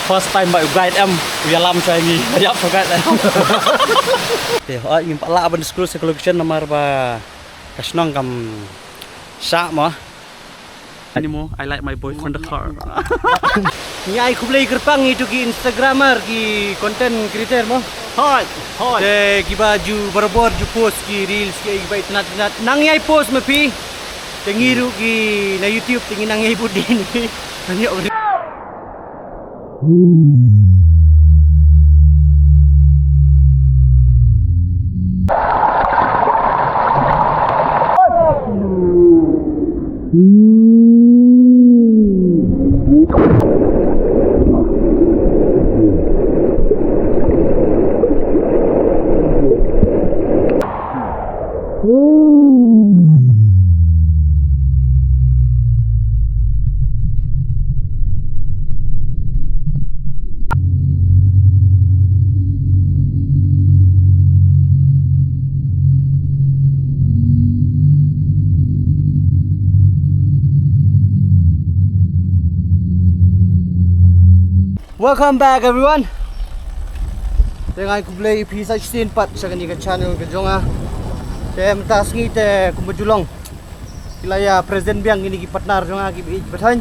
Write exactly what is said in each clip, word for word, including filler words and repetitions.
First time ba u guide em u ïalam sha ngi. Ïap sha guide em. Te hooid ngim pat lah ban disclose ka location namar ba ka shnong kam shah mo. Anymore, I like my boyfriend the car. Ngi ai khublei kyrpang ïa ki Instagrammer, ki content creator mo. Hooid, hooid. Te kiba ju barabor ju post ki reels ki, kiba itynnat itynnat. Nang ïai post ma phi. Te ngi ruh ki na YouTube te ngi nang ïai bud dien phi. Nang ïoh. Welcome back everyone. Te nga ai khublei ïa phi sa shisien pat sha kane ka channel ka jong nga. Te mynta sngi te kumba ju long, ki la ïa present biang kine ki partner jong nga kiba ïeit ba thaiñ.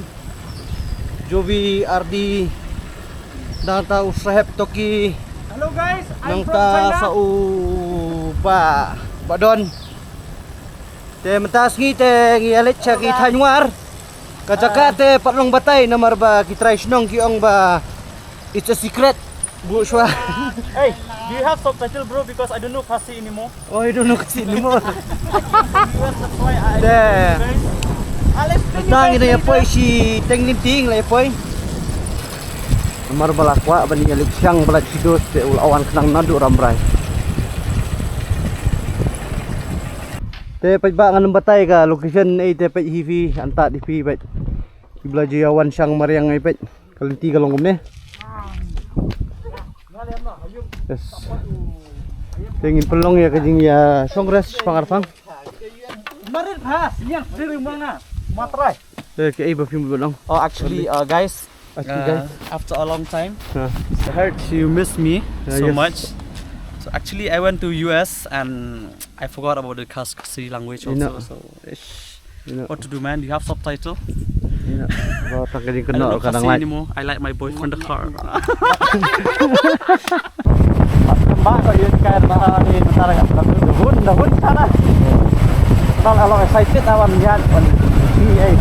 Jovi, Ardi, nangta u Saheb Toki. Hello guys, I'm from China. Nangta sa u Bah, Bah Don. Te mynta sngi te ngi ïa leit sha ki thaiñ War. Ka jaka te pat long batai namar ba ki trai shnong ki ong ba it's a secret. Buh shuwa. Hey, do you have subtitle, bro? Because I don't know Khasi anymore. Oh, you don't know Khasi anymore. Te mynta ngi dang ïa poi shi Tenglinting la ïa poi. Namar ba la kwah ban ïa leit shang ba la shidos te u la wan khnang naduh Rambrai. Te peit ba ngan ym batai ka location ei, te peit hi phi, anta di phi peit. Ki ba la ju ïa wan shang mariang ei, peit. Ka lynti ka long kumne. Yes. Te ngin pynlong ïa ka jingïashong rest shipang arpang. Marit ha, sniang sdiri mong na. Matrai. Te kaei ba phim ba long. Oh, actually, uh, guys, Actually, uh, guys, after a long time, huh, I heard you miss me, uh, so, yes, much. So actually, I went to U S and I forgot about the Khas-, Khasi language also. So, ish, what to do, man? You have subtitle. Ba tang ka jingkynnoh ka dang like. I like my boyfriend the car. Ba ka ïa ka ba ni tara ka hun da hun tara. Tal along excited awan ïa wan. Ni ai.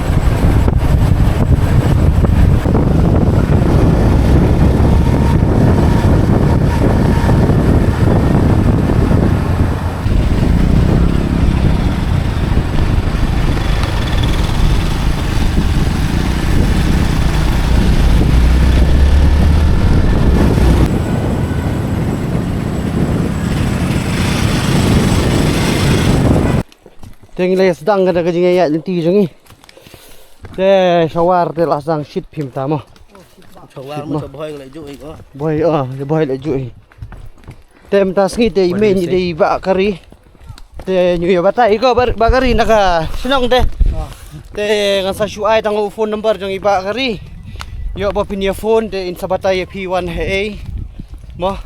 Te ngi la sdang ka da ka jingïaid lynti jong ngi. Te sha War te la sdang shit phim ta mo. Sha War mo, sha Bhoi la ju i ko. Bhoi, oh, Bhoi la ju i. Te mynta sngi te i mei ngi dei i Bah Kari. Te ngi ïa batai i ko Bah, Bah Kari na ka shnong te. Te ngan sa shu ai tang u phone number jong i Bah Kari. Ïoh ba phin ïa phone te in sa batai ïa phi wan haei. Mo.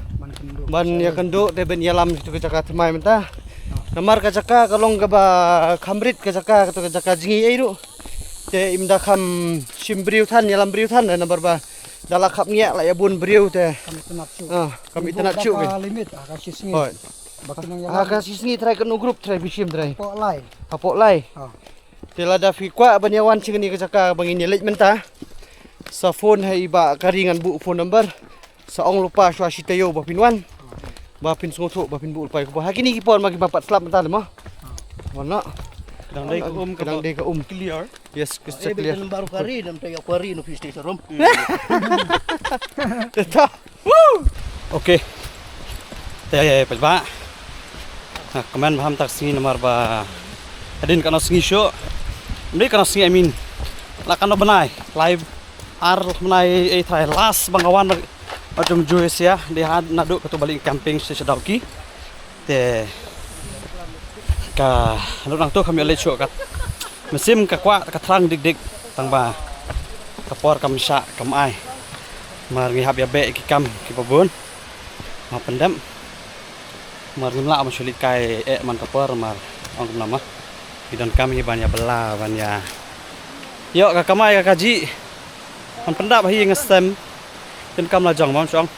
Ban ïa kynduh te ban ïalam tu ka jaka thymmai mynta. Namar ka jaka ka long kaba kham rit ka jaka, katu ka jaka jngi ei ruh. Te im da kham shim briew than, ïalam briew than, namar ba da la khap ngiah la ïa bun briew te. Kam itynnat shuh. Ah, kam itynnat shuh. Limit, ah, ka shi sngi. Hooid. Ba ki nang ïalam. Ah, ka shi sngi trai kano group trai phi shim trai. Hapoh lai. Hapoh lai. Ah. Te lada phi kwah ban ïa wan sha kane ka jaka ba ngin ïa leit mynta, sa phone ha i Bah Kari, ngan buh phone number. Sa ong lypa shuwa shi taïew ba phin wan. Ba phin sngewthuh ba phin buh lypa ïa ka por. Ha kine ki por ma ki ba pat slap mynta lem mo. Wan noh. Ka dang dei ka um, ka dang dei ka um. Clear. Yes, crystal clear. Number Kari, nam ta ïa Kari no phi stay sa room. Te ta. Woo! Okay. Te ïa ïa peit ba. Ha, kmen ba ham tak sngi namar ba hadien katno sngi shuh. Ym dei katno sngi, I mean, la katno bnai, lai ar bnai, eh, trai last ba nga wan ba jum ju sia dei ha naduh katu ba leit camping sha Dawki. Te ka lut nangtu kam ïoh leit shuh kat. Mynsiem ka kwah ka thrang dik dik tang ba ka por kam shah kam ai. Mar ngi hap ïa beh ki kam ki ba bun. Ma pyndep. Mar ngim lah ban shu leit kai eh man ka por mar ong kumno ma. Ngi donkam hi ban ïa bylla ban ïa ïoh ka kamai ka kajih. Man pyndep hi nga stem. Donkam la jong mam shong.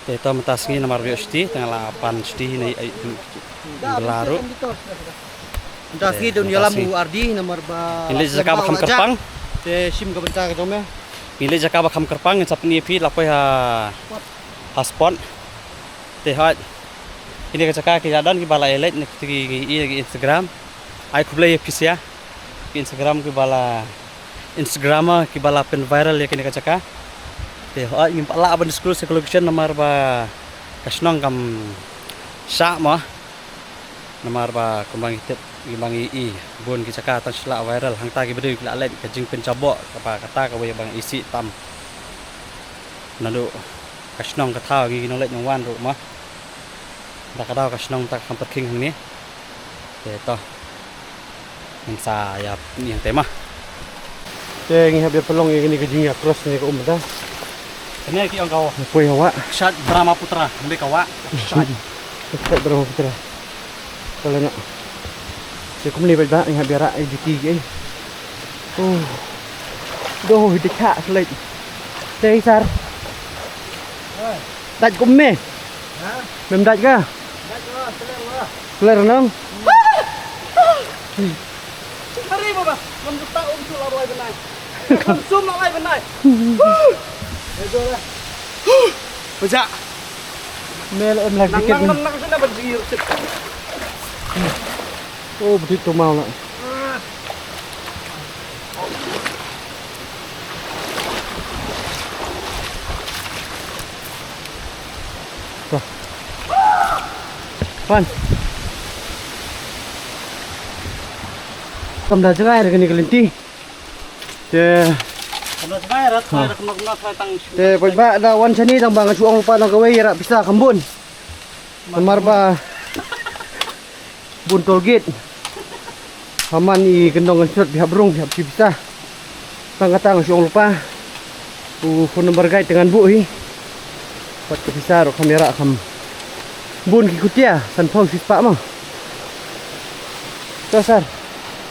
Te to mynta sngi namar ba ïoh shuti te nga la pan shuti hi na ïa bylla ruh. Mynta sngi dun ïalam u Ardi namar ba ngin leit jaka ba kham kyrpang. Te shim ka bynta ka jong me. Ngin leit jaka ba kham kyrpang ngin sa pyni ïa phi la poi ha ha spot. Te hooid. Kine ki jaka ki la don kiba la ïaleit na ki, ki, ki, ki Instagram. Ai khublei ïa phi sha ki Instagram kiba la Instagrammer kiba la pynviral ïa kine ki jaka. Te hooid ngim pat lah ban disclose ïa ka location namar ba ka shnong kam shah mo. Namar ba kumba ngi tip, kumba ngi i, bun ki jaka tang shu lah viral, hangta ki briew ki la leit ka jingpynjaboh kaba kata kawei ba ngi isih tam. Naduh ka shnong ka thaw ngi ki nongleit nongwan ruh ma. Da ka daw ka shnong ta ka kham pyrkhing hangne. Te to. Ngin sa ïa pynïeng te ma. Te ngi hap ïa pynlong ïa kane ka jingïa cross ne ka um ta. Kane ki ong ka wah. Poi ha wah. Kshaid Brahmaputra, hynrei ka wah. Kshaid. Kshaid Brahmaputra. Pala na. Te kumne bad ba ngi hap ïa rah ïa juti ki. Oh. Doh hi te kha slide. Te sar. Dait kum me. Mem dait ka. Clear nang. Hari baba, ngam juta um tu la roi benai. Ngam sum la roi benai. Baja. Mel em lagi nang nang nang sana berjingir. Oh, betul tu mau lah. Pan. Kam da jngai da kane ka lynti. Te. Kam da jngai rat, rat, rat, rat, rat, tang. Te poi ba da wan shane tang ba nga shu ong lypa tang kawei ïa rah pisa kham bun. Namar ba bun toll gate. Haman i kyndong kan sot phi hap rung phi hap shu pisa. Tang kata nga shu ong lypa. U phone number guide te ngan buh hi. Pat ka pisa ruh kham ïa rah kham bun ki kutia, sanphew shispah ma. To sir.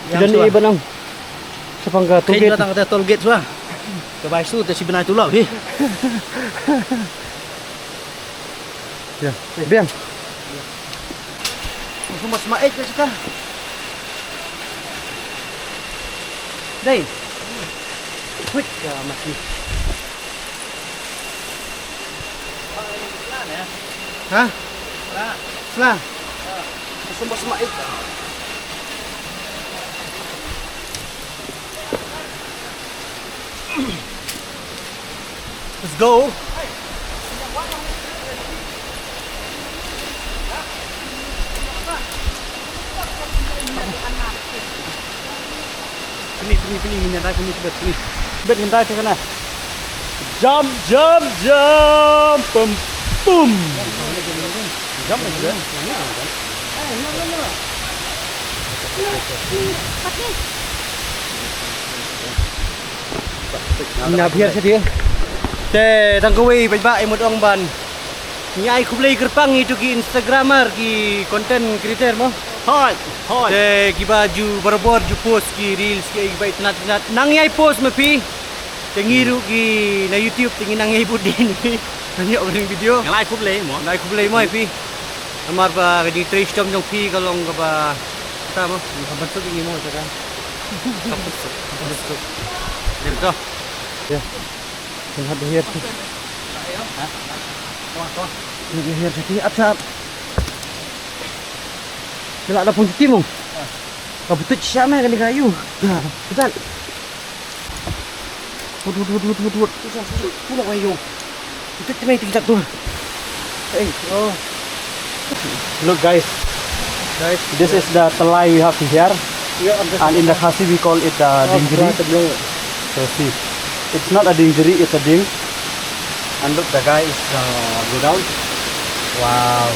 Don i ban ong. Shaphang ka toll gate. Tang kata toll gate shuwa. Ka bai su te shi bnai tu lah hi. Ïa, biang. Musuh mas maik ka sita. Dai. Wait, ya masih. Ha? Sla. Musuh mas maik. Let's go. Pini, pini, pini, ngin ïa dai pini, pini, pini. Bet ngin dai te kana. Jump, jump, jump. Pum, pum. Jump, jump. Ngi ap hiar sha die. Te tang kawei paidbah, i mut ong ban ngi ai khublei kyrpang ïa itu ki Instagrammer, ki content creator mo. Hoi, hoi. Te kiba ju barabor ju post ki reels ki, kiba itynnat itynnat. Nang ïai post ma phi. Te ngi ruh ki na YouTube te ngi nang ïai bud din phi. Nang ïoh ring video. Ngi ai khublei mo. Ngi ai khublei mo ïa phi. Namar ba ka jingtrei shitom jong phi ka long kaba, ta mo, ka ban suk ngi mo, ta ka. Ka ban suk, ka ban suk. Dem to. Ya. Tengah behir tu. Ha? Tengah behir jadi ap sap. Kena ada pun timu. Ka butut siap meh kena kayu. Ha, betul. Wut, wut, wut, wut, wut, wut. Susah, susah. Pula kayu. Butut kena itu kita tu. Eh, oh. Look, guys. Guys, this is the telai we have here. Yeah, I'm just And in the Khasi we call it the Oh, dingri. Right, the blue. So see, it's not a dingri, it's a ding. And look, the guy is uh, go down. Wow.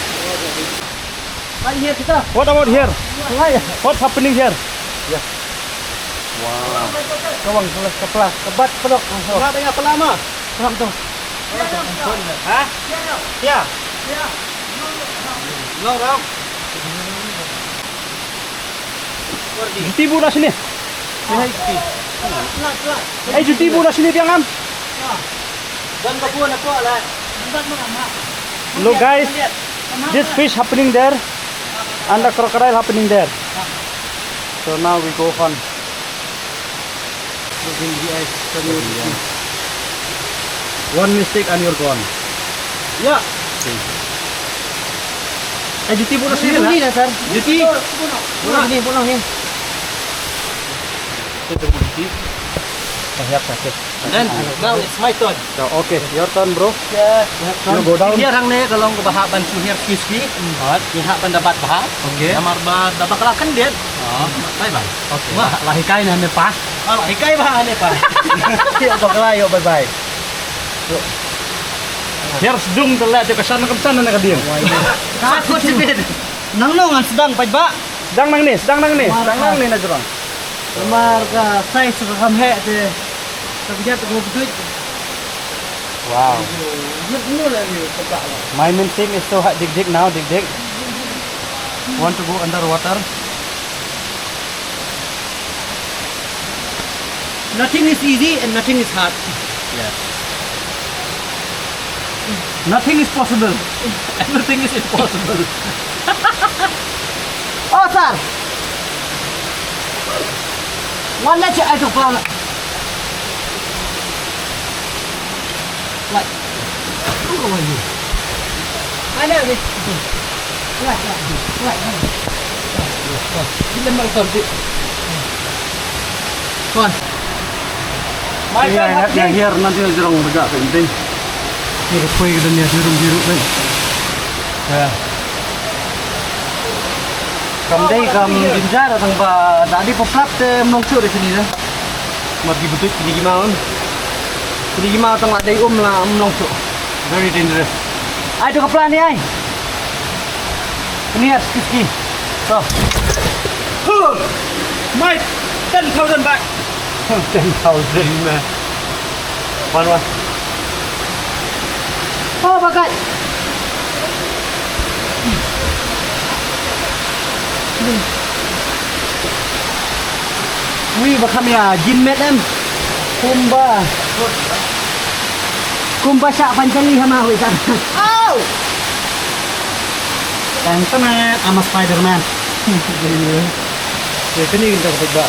Right here kita. What about here? Right. What's happening here? Yeah. Wow. Kawang, kelas, kelas, kebat, pelok. Enggak ada yang pelama. Ha? Ya. Long round. Juti buh na sini. Ni hai juti. Eh, juti buh na sini biang am. Look guys, this fish happening there and the crocodile happening there. So now we go on. Look in the eyes, turn your One mistake and you're gone. Ya. Eh, juti buh na sini lah. Ni dah, sir. Juti. Buh na sini, buh na sini. Juti. Dah siap, dah siap. And then, now it's my turn. So, okay, your turn, bro. Yes, you have turn. You go down. Hiar hangne ka long kaba hap ban shu hiar suki suki. Ngi hap ban da bat bha. Okay. Namar ba da bakla khyndiat. Bye bye. Okay. Wah, la hikai na ne pa. Ah, la hikai bha ne pa. Ïa bakla ïa bye bye. Hiar sdung te la te ka san ka san na ka dieng. Ka ko sibit. Nang no ngan sdang paidbah. Sdang nangne, sdang nangne, sdang nangne na jrong. Namar ka size ka kham heh te. Ka kjat ka bduit. Wow. Yep, no la ni ka ba. My main thing is to ha dik dik now, dik dik. Want to go underwater? Nothing is easy and nothing is hard. Yeah. Nothing is possible. Everything is impossible. Oh, sir. One lecture I took plan. What? Who are you? Ano, ano? What, what, what, what? Hindi naman konti. Kuan. Ïa, ïa, ïa, hiar nanti na jrong rega ka inting. Ïa, ka poi ka dang ïa, biru, biru, kan. Ïa. Kam dei kam binjar tang ba da dei paplap te mlong shuh de sini de. Mar ki butut kini ki maun. Kini ki maun tang la dei um la mlong shuh. Very dangerous. Ai to ka plan ni ai. Kini at kiski. So. Huh. My ten thousand baht. Ten thousand, man. One, one. Oh, bagat. Wi, ba kham ïa jin met em. Kumba. Kumba shah Panchali hama wi ta. Au! Tang tang, I'm a Spider-Man. Wi, kani kita ba.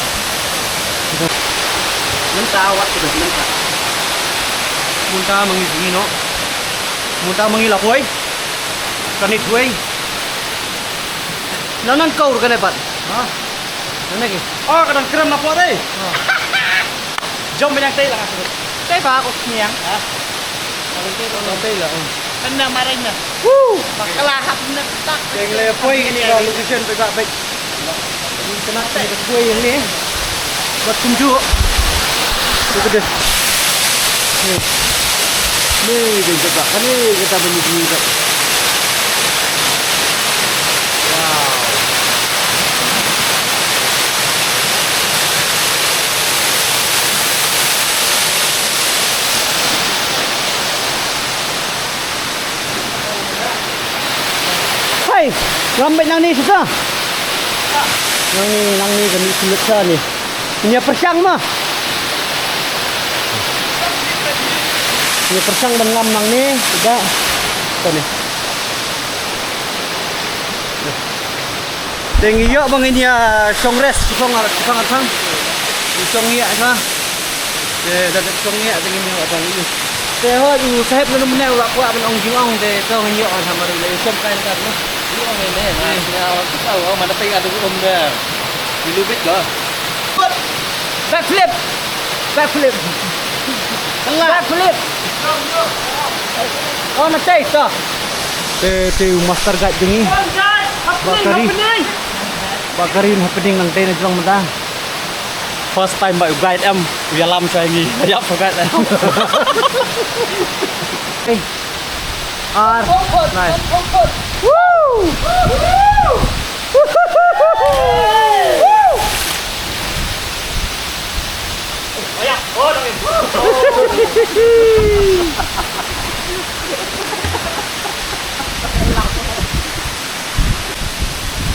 Mynta wat kita mynta. Mynta ma ngi sngi noh. Mynta ma ngi la poi. Kane thwei. Nanan kaur kane pat. Ha? Nane ki. Oh, ka dang krem na poi dei. Jom bilang tei la ka. Tei ba ko sniang. Ha? Tei la. Kan na marai na. Woo! Bakla hap na tak. Keng le poi ni ka location pe ka pek. Ni kena tak ni ka poi ni. Wat kumjuh. Tu ke deh. Ni. Ni dia cakap. Kan ni kita bunyi bunyi tak. Wow. Hai, ngam bad nangne shisha. Nangne, nangne kane shisha ni. Ïa pyrshang ma. Ïa pyrshang ban ngam nangne, da. Kane. Te ngi ïoh ba ngin ïa shong rest, shong ar, shong ar thang. Ngi shong ïa thang. Te da dep shong ïa te ngin ïoh thang ïa. Te hooid u saheb lano mynne u la kwah ban ong jingong te to ngin ïoh thang mar u la ïa shong kai thang. Ïoh mynne na ïa u ta u ma da pei ka tu um de. Ïa lu bit ko. Backflip. Backflip. Backflip. Oh, na tei to. Te, te u master guide jong ngi. Bakari. Bakari happening nangtei na jrong mynta. First time ba u guide em, u ïalam sha ngi. Ïap u guide em. Hey. Ar. Nice. Woo!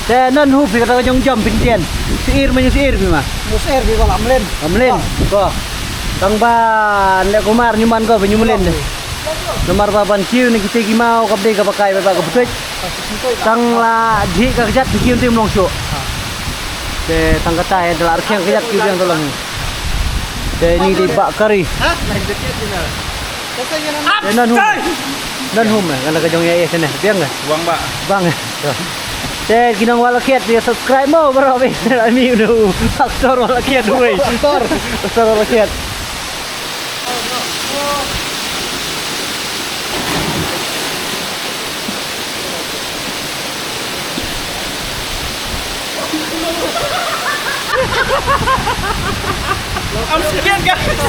Te nan hu phi kata ka jong jam phi tian. Sir ma sir phi ma. Sir phi ba la mlen. Mlen. Ko. Tang ba ne kumar nyuman ko phi nyumlen de. Namar ba ban kiu ne kita ki mau kap de ka pakai ba ka betuit. Tang la di ka kejat ki kiu tim long sio. Te tang kata ya de la rkiang kejat ki biang tolong. Te ni di bak kari. Ha? Te nan hum. Nan hum eh. Ngana ka jong ya eh sene. Biang eh. Bang ba. Bang eh. Te kinong wala kiat dia subscribe mo bro be. Ami udah aktor wala kiat wei. Aktor. Aktor wala kiat. I'm scared, guys.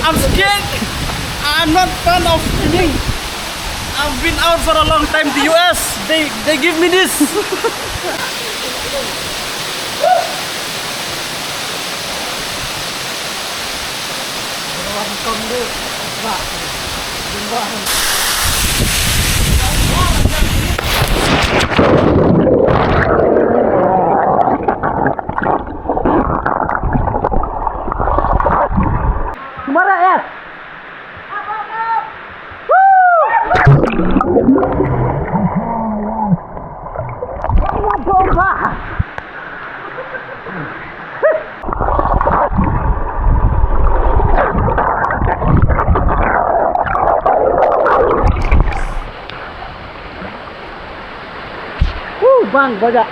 I'm scared. I'm not fan of swimming. I've been out for a long time. The U S, they they give me this. Mara eh. Woo, bang, bajak.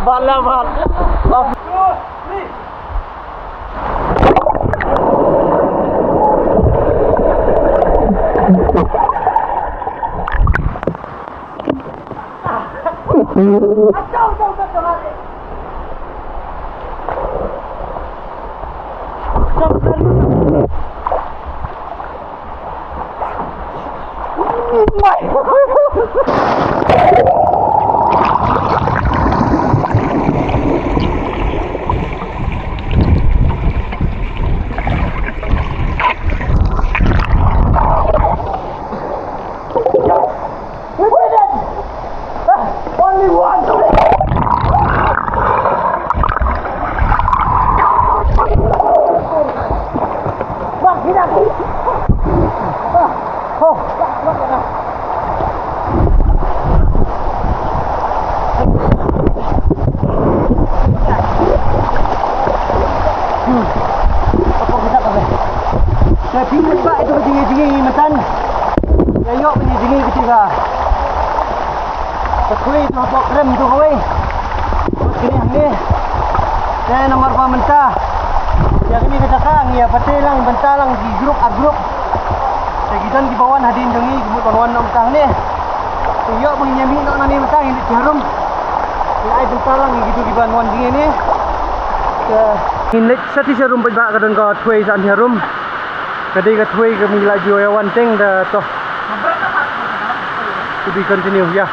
Bat la bat. We did it! Only one. Fuck, get up. Oh. Hmm. Apa kita kata? Tapi nampak itu jingi-jingi matan. Ya, yok, jingi-jingi kecil lah. Takui tu apa krem tu kawai. Kini ni. Saya nomor apa mentah. Ya, kini kata kang, ya, pati lang, benta lang, di grup, a grup. Te ki don kiba wan hadien jong ngi, ki mut ban wan noh mynta hangne. Te ïoh ban ïa mih noh nangne mynta, ngin leit sharum. Ngi ai bynta lang ïa kito kiba wan jingïaid ne. Te ngin leit sha sharum paidbah, ka don ka thwei sha sharum. Ka dei ka thwei kaba ngi la ju ïa wan teng da to. To be continue, yeah.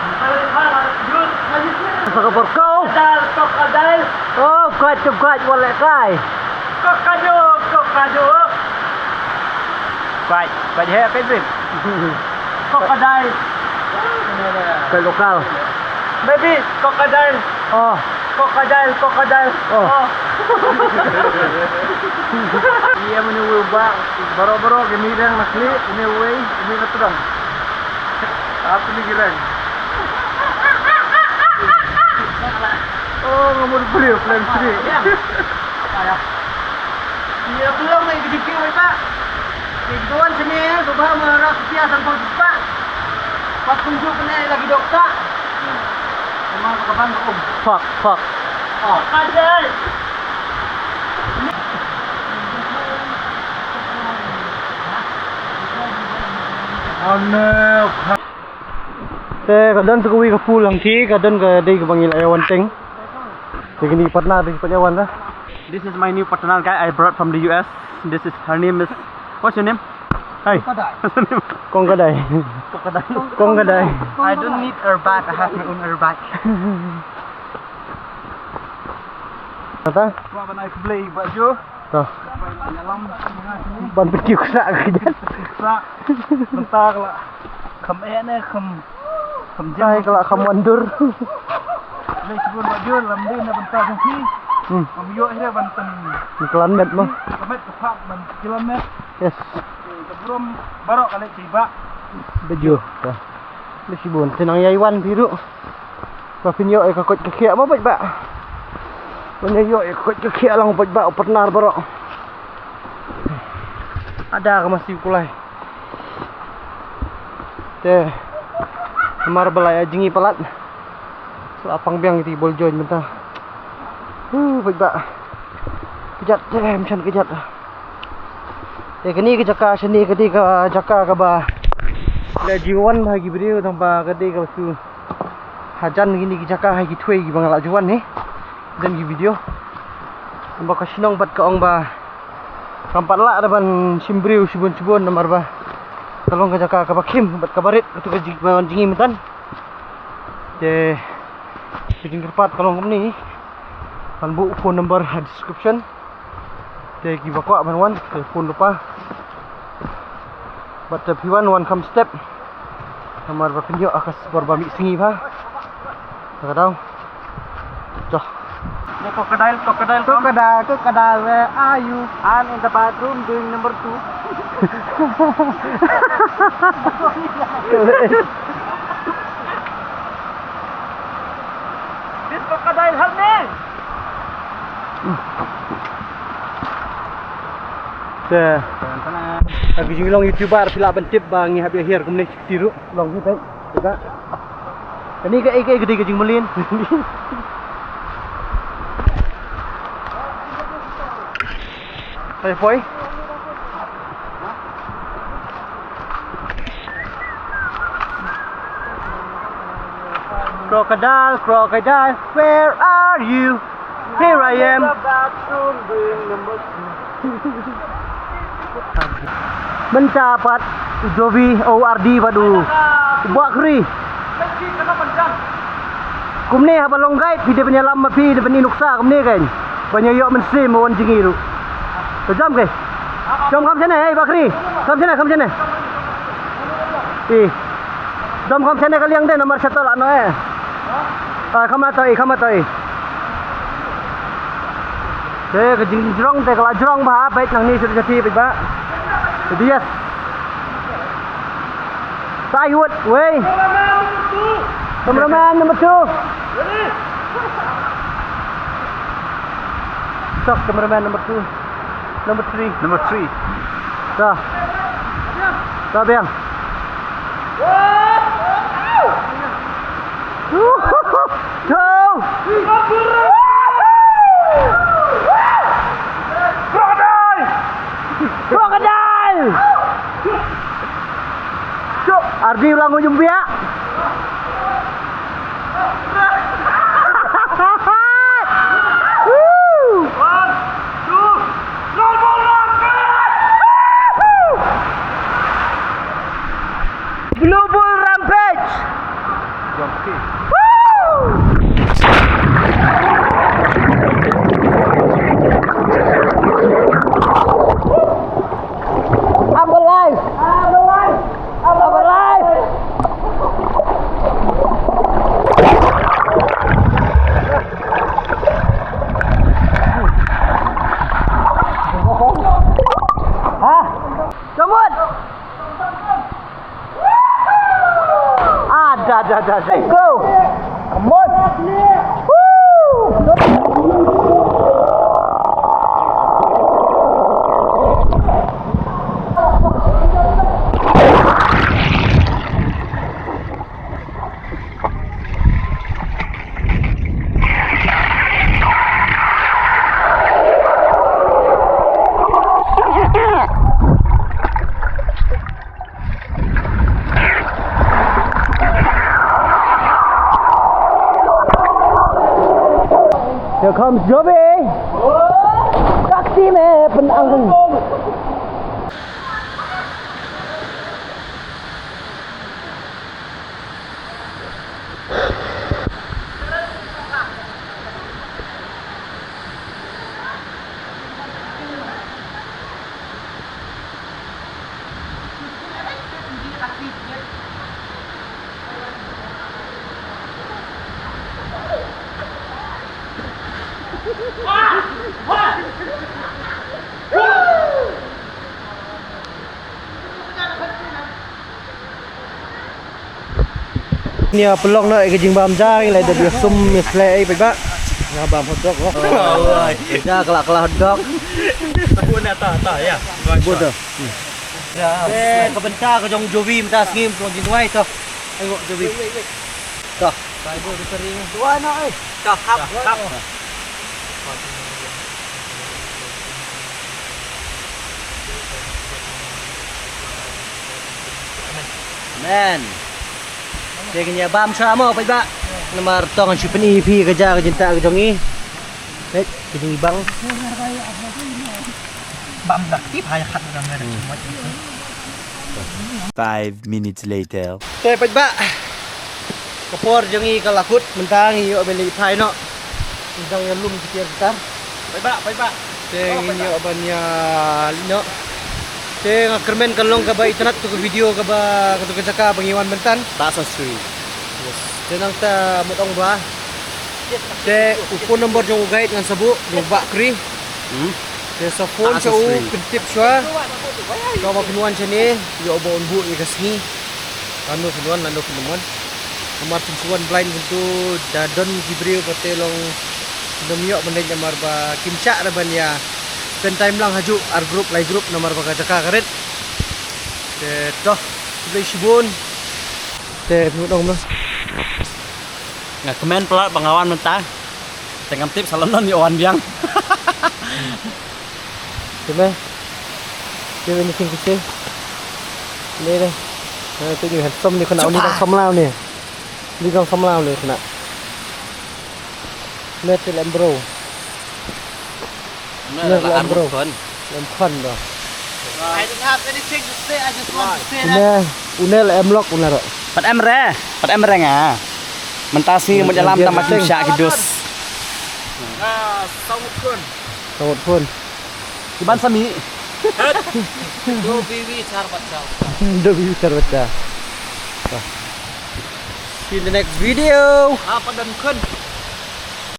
Sa ka por kau. Oh, kwat, kwat, wala kai. Kokado, kokado. Kwai, kwai he, kwai zin. Crocodile. Kwai lokal. Baby, crocodile. Oh. Crocodile, crocodile. Oh. Oh. Ïa mane u ba, baroh baroh ki mih dang na khlieh, une uwei, une na tdong. Ap ni girang. Oh, nga mut bri, plan three. Ïa, belum lagi video, Pak. Ki don sini, coba marah setia sampai jumpa. Pat kunjuk kena lagi dokter. Memang kapan, Om? Fuck, fuck. Oh, kaja. Aneh. Te ka don sa kawei ka pool hangtei, ka don ka dei kaba ngi la ïa wan teng. Te kine ki partner dei ki pat ïa wan da. This is my new partner, guy I brought from the U S. This is, her name is, what's your name? Hey. Kong Kadai. Kong Kadai. Kong Kadai. I don't need airbag, I have my own airbag. Kata? Wa ban ai khublei ba jo. To. Ban pynkiew ksah ka kjat. Ksah. Mynta ka la kham eh ne kham, kham jem. Ai ka la kham wandur. Lei shibun ba jur lam dei na bynta jong phi. Hmm. Kham ïoh hi ban tan. Ni klan met mo. Ka met ka phak ban klan met. Yes. Ka burom baroh ka lei ki ba. Ba jur. To. Lei shibun te nang ïai wan phi ruh. Ba phin ïoh ïa ka koit ka khiah mo paidbah. Ban ïoh ïa ka koit ka khiah lang paidbah u partner baroh. Ada ka masi u kulai. Te namar ba la ïa jngi palat. Sa la pang biang ïa ki ball joint mynta. Hu paidbah. Kjat te em chan kjat. Te kane ka jaka shane ka dei ka jaka kaba la ju wan ha ki briew tang ba ka dei kaba shu hajan kine ki jaka ha ki thwei kiba nga la ju wan hi. Don ki video. Ba ka shnong bad ka ong ba kam pat lah da ban shim briew shibun shibun namar ba ka long ka jaka kaba khim bad kaba rit, katu ka jing, ba wan jngi mynta. Te ka jingkyrpad ka long kumne. Ngan buh phone number ha description. Te kiba kwah ban wan, te phone lypa. Bad te phi wan, wan kham step. Namar ba phin ïoh ha ka por ba mih sngi bha. Ka daw. Joh. Crocodile, crocodile, crocodile, crocodile, where are you? I'm in the bathroom doing number two. This crocodile, help me! Te. Agi jing long YouTuber phi lah ban tip ba ngi hap ïa hiar kumne. Ti ruh long hi tai. Ka. Kane ka, eh, ka, eh, ka dei ka jingmlien. Hei, poi. Crocodile, crocodile, where are you? Here I am. Mynta pat u Jovi, u Ardi bad u Bakri. Kumne haba long guide phi dei ban ïalam ma phi dei ban ïa nuksa kumne kan. Ban ïa ïoh mynsiem ban wan jngi ruh. To jam ke. Jam kham shane, hei Bakri. Kham shane, kham shane. Ih. Dom kham shane ka liang de namar shatol ano eh. Ah, kham ato ih, kham ato ih. Te ka jingjrong te ka la jrong bha, peit nangne shu shu peit ba. Te yes. Sai wut, wei. Cameraman number two. Stop cameraman number two. Number three. Number three. Dah. Dah, biang. Two. Crocodile! Crocodile! Cuk, Ardi ulang ujung biak. Woo! Blue Bull Rampage! Woo! I'm alive! I'm alive! I'm alive! Ha? Come on! Ah, da, da, da, da. Go! Come on! Woo! Here comes Jovi. Taxi me pen ang. Nia pynlong noh ïa ka jingbam ja, ngi la dep ïa sum ïa sleh ei paidbah. Nga bam hotdog oh. Ja kala kala hotdog. Bun ata ata ïa. Bun to. Eh, ka bynta ka jong Jovi mynta sngi jong jingduwai to. Ai ngok Jovi. To. Duwai noh ei. To hap hap. Amen. Te ngin ïa bam sha mo paidbah. Namar tang shu pyni ïa phi ka ja ka jingtah ka jong ngi. Peit ka jingbang. Bam dak tip ha ïa khat dak. Five minutes later. Te paidbah. Ka por jong ngi ka la kut mynta ngi ïoh ban leit phai noh. Ngi dang ïalum ki tiar ki tar. Paidbah, paidbah. Te ngi ïoh ban ïa leit noh. Te nga kyrmen kan long kaba itynnad tu ka video kaba katu ka jaka ba ngi wan mynta. Basan Street. Yes. Te nangta mut ong ba. Te u phone number jong u guide ngan sa buh, jong u Bah Kri. Hmm. Te sa phone sha u, pyntip shuwa. Kaba phin wan shane, ïoh ba un buh ïa ka sngi. Lano phin wan, lano phin ym wan. Namar phin shu wan blind kumtu, da don ki briew ba te long phin ym ïoh ban leit namar ba kim shah da ban ïa spend time lang hajuh ar group lai group namar ba ka jaka ka rit. Te to, khublei shibun. Te phin wan ong ba. Nga kmen palat ba nga wan mynta. Te ngam tip sa London ïa wan biang. Te me. Te me ni king kise. Ni ni. Te ni handsome ni kena ni dang samla ni. Ni dang samla ni kena. Ni te lem bro. Ni lem bro. Lem khon do. I don't have anything to say. I just want to say that. Ni une lem lok une ro. Pat em re. Pat em re nga. Mynta sngi mut ïalam tang ba kim shah ki dus. Ah, sawut khun. Sawut khun. Ki ban sami. Do biwi char bacha. Do biwi char bacha. See you in the next video. Ah, padam khun.